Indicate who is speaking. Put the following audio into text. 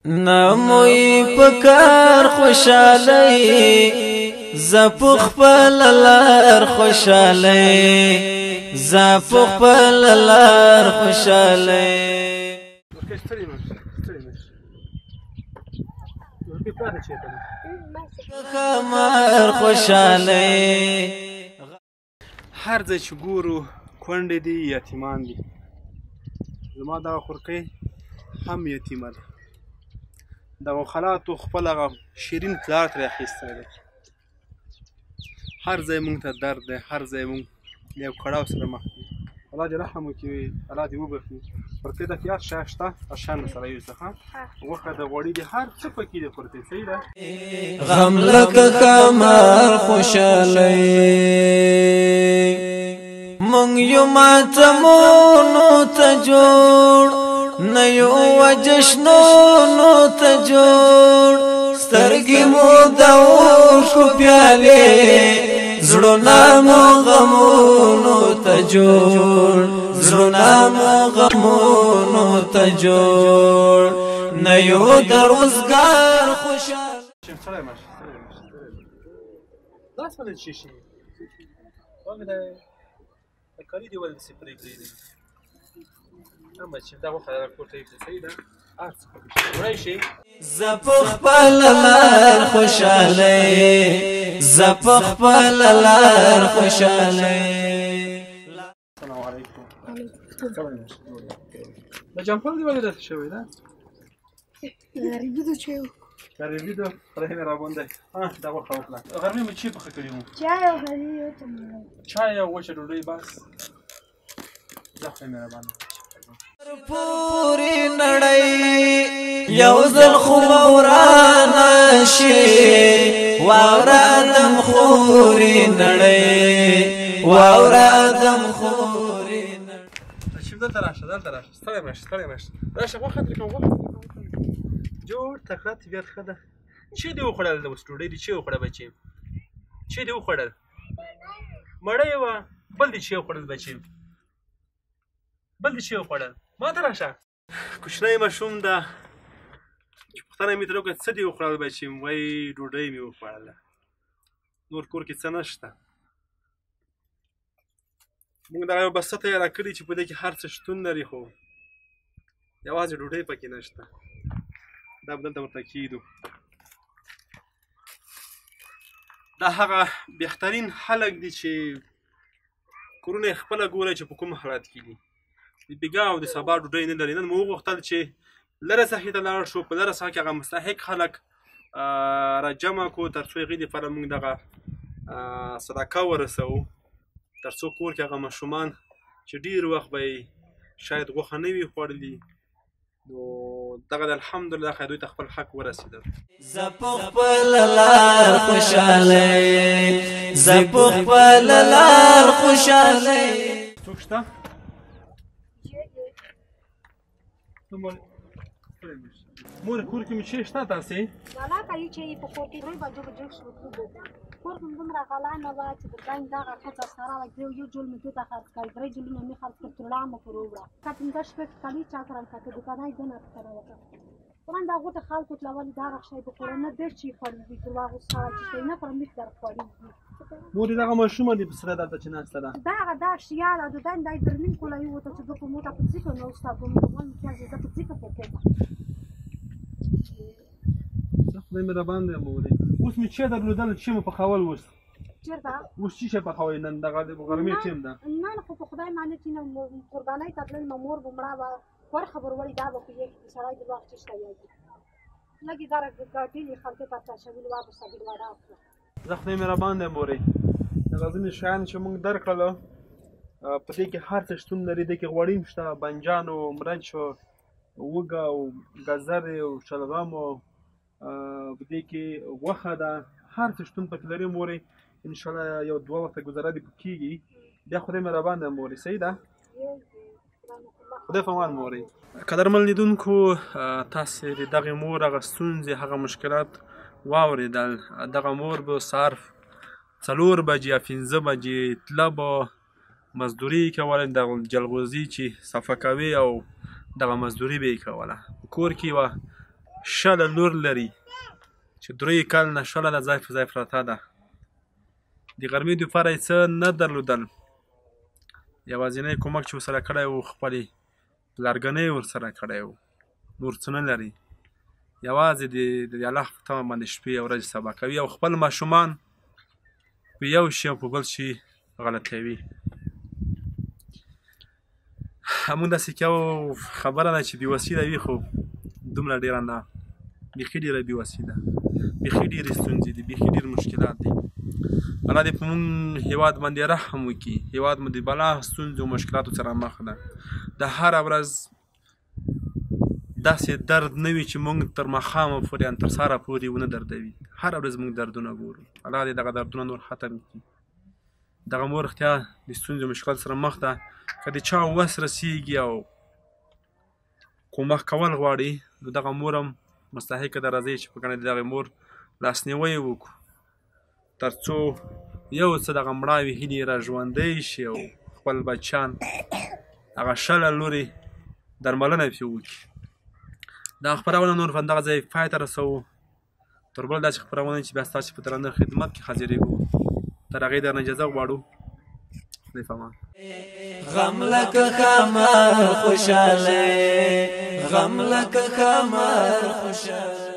Speaker 1: نموی پکار خوشاله، ز خپل لار خوشاله، ز خپل لار خوشاله. خمر خوشاله.
Speaker 2: هر ځای چې ګورو کونډې دي، یتیمان دي. زما دغه خورکۍ هم یتیمه ده. دغو خلاتو خپل هغه شیرین پلار ترې اخیستی دی. هر ځای مونږ ته درد دی، هر ځای مونږ له یو کړاو سره مخ یو. الله دې رحم وکړي، الله دې وبخښي. خورکۍ دلته هر شی شته، شیان درسره یوسه. ښه، غوښه د غوړي دي، هر څه پکې دي خورکۍ. صحیح ده.
Speaker 1: غم لکه کمر خوشاله، مونږ یو ماتمونو ته جوړ نه یو، جشنونو ته جوړ. سترګې مو د اوښکو پیالې، زړونه مو غمونو ته جوړ، زړونه مو غمونو ته جوړ نه یو، د روزګار خوشاله.
Speaker 2: ستړی مه شې، ستړی مه شې. دا څه ولې شي؟ ومې د کالي دې ولې داسې پرې کړي دي؟ اما چې دا غوښه کور ته یوسې. صحیح ده، هر څه پکې شته، وړی شي.
Speaker 1: زه په خپل لار خوشاله، زه په خپل لار خوشاله.
Speaker 2: السلام علیکم. دا جمپل دی ولې داسې شوی ده؟
Speaker 3: غریبي ده چې
Speaker 2: غریبي ده. خدای مهربان دی. ها، دا غوښه وکړه. غرمې مو چی پخه کړي وو؟
Speaker 3: چای او غریبي یو ته.
Speaker 2: چای او وچه ډوډۍ بس. دا خدای مهربان دی.
Speaker 1: پوری نړۍ یو ځل خو ورانه شي، واوره ادم خوري نړۍ، واوره ادم خوري نړۍ.
Speaker 2: چې دلته راشه، دلته راشه. ستړی مه شې، ستړی مه شې. راشه، غوښه درې کوم، غوښه جوړ. تکړه طبیعت ښه ده. چې دې وخوړل د اوس ډوډۍ دې چې وخوړه بچې؟ چې دې وخوړل؟ مړی وه. بل دې چې وخوړل بچې؟ بل دې چې وخوړل؟ ما ته راشه. کوچنی ماشوم ده چې پوښتنه مې ترې وکړه څه دې وخوړل بچې؟ وایي ډوډۍ مې وخوړله، نور کور کې څه نشته. موږ دغه یو بسته تیاره کړې چې په دې کې هر څه شتون لري، خو یوازې ډوډۍ پکې نشته. دا به دلته ورته کېږدو. دا هغه بهترین خلک دي چې کورونه یې خپله ګورئ چې په کوم حالت کې دي. د بېګا او د سبا ډوډۍ نه لري. نن مو وغوښتل چې لرې ساحې ته لاړ شو، په لرې ساحه کې هغه مستحق خلک راجمع کړو، تر څو هغې دپاره موږ دغه صدقه ورسوو، تر څو کور کې هغه ماشومان چې ډېر وخت به یې شاید غوښه نه وي خوړلي، نو دغه د الحمدلله خیر دوی ته خپل حق ورسېدل.
Speaker 1: زه په خپل لار خوشاله، زه په خپل لار خوشاله.
Speaker 2: څوک شته؟ مور کور کې مې چی شته تاسې؟
Speaker 3: غلا کوي چې په کور کې درې بجو جوړ شو. کور کې دومره غلا نه وه چې د بانک دغه ښځه سره وه. یو جوړ مې دوی ته خرڅ کړ، درې جوړونه مې خرڅ کړ، ترړه مو پرې وړه. که پنځه شپږ کالي چا سره کته دوکانای دنه پوښتنه وکړه. قرآن دا غوټه خلکو تلولې دغه شی به خوړه نه ډېر چې خوړل دي، درواغ سره چې نه پر مخ در خوړل دي.
Speaker 2: مور دغه ماشومه دې په سره دلته چې ناسته ده؟
Speaker 3: دغه دا شیاله د دین دای درمین کولای وته چې د کوم ته په ځکه نو استاد مو ونه کېږي، زه په ځکه په کومه.
Speaker 2: زه خدای مهربان دی مورې. اوس مې چې درلودل چې مو پخول اوس؟
Speaker 3: چېرته؟
Speaker 2: اوس څه شی پخوئ نن؟ دغه د غرمې ټیم ده.
Speaker 3: نن خو په خدای باندې چې قربانۍ ته تلل، ما مور به مړه وه، ور خبر وړي دا به پوهېږي چې سړی درواغ چې شته یادي. لږې دره ګاډي خلک پرته شوي وه، به سګړ وړه کړه.
Speaker 2: زه خدای مهربان دی مورې. دغه ځینې شیان چې موږ درکړل په دې کې هر څه شتون لري. دې کې غوړي هم شته، بنجان او مرچ او وږه او ګزرې او شلغم او په دې کې غوښه ده، هر څه شتون پکې لري مورې. انشاءالله یو دوه وخته ګزاره دې پکې کېږي. بیا خدای مهربان دی مورې. صحیح ده؟ خدای په امان مورې. قدرمن لیدونکو، تاسې د دغې مور هغه ستونزې، هغه مشکلات واورېدل. دغه مور به سهار 4 بجې یا 5 بجې تله، به مزدوري یې کوله، دغه جلغوزي چې صفا کوي او دغه مزدوري به یې کوله. په کور کې یوه شله لور لري چې درې کال نه شله د ځای په ځای پرته ده. د غرمې دپاره یې څه نه درلودل، یوازینی کومک چې ورسره کړی و خپلې پلارګنۍ ورسره کړی و، نور څه نه لري. یوازې د الله په تمه باندې شپې او ورځې سبا کوي او خپل ماشومان په یو شي او په بل شي غلطوي. همون داسې یو خبره ده چې بېوسي ده وي، خو دومره ډېره نه، بیخي ډېره بېوسي ده، بیخي ډېرې ستونزې دي، بیخي ډېر مشکلات دي. الله دې په موږ هېواد باندې رحم وکړي. هېواد مو د بلا ستونزو او مشکلاتو سره مخ ده. د هره ورځ داسې درد نه وي چې موږ تر ماښامه پورې ان تر سهاره پورې ونه دردوي. هره ورځ موږ دردونه ګورو. الله دې دغه دردونه نور ختم کړي. دغه مور رښتیا د ستونزو مشکلات سره مخ ده. که د چا وس رسیږي او کومک کول غواړي نو دغه مور هم مستحقه ده. راځئ چې په ګڼه د دغې مور لاسنیوی وکړو تر څو یو څه دغه مړاوې هیلې را ژوندۍ شي او خپل بچیان هغه شله لورې درملنه پرې وکړي. دا خپرونه نور په همدغه ځای پای ته رسوو. تر بل داسې خپرونې چې بیا ستاسو په درانه خدمت کې حاضرېږو، تر هغې درنه اجازه غواړو. خدای په امان.
Speaker 1: غم لکه ښامار خوشاله، غم لکه ښامار خوشاله.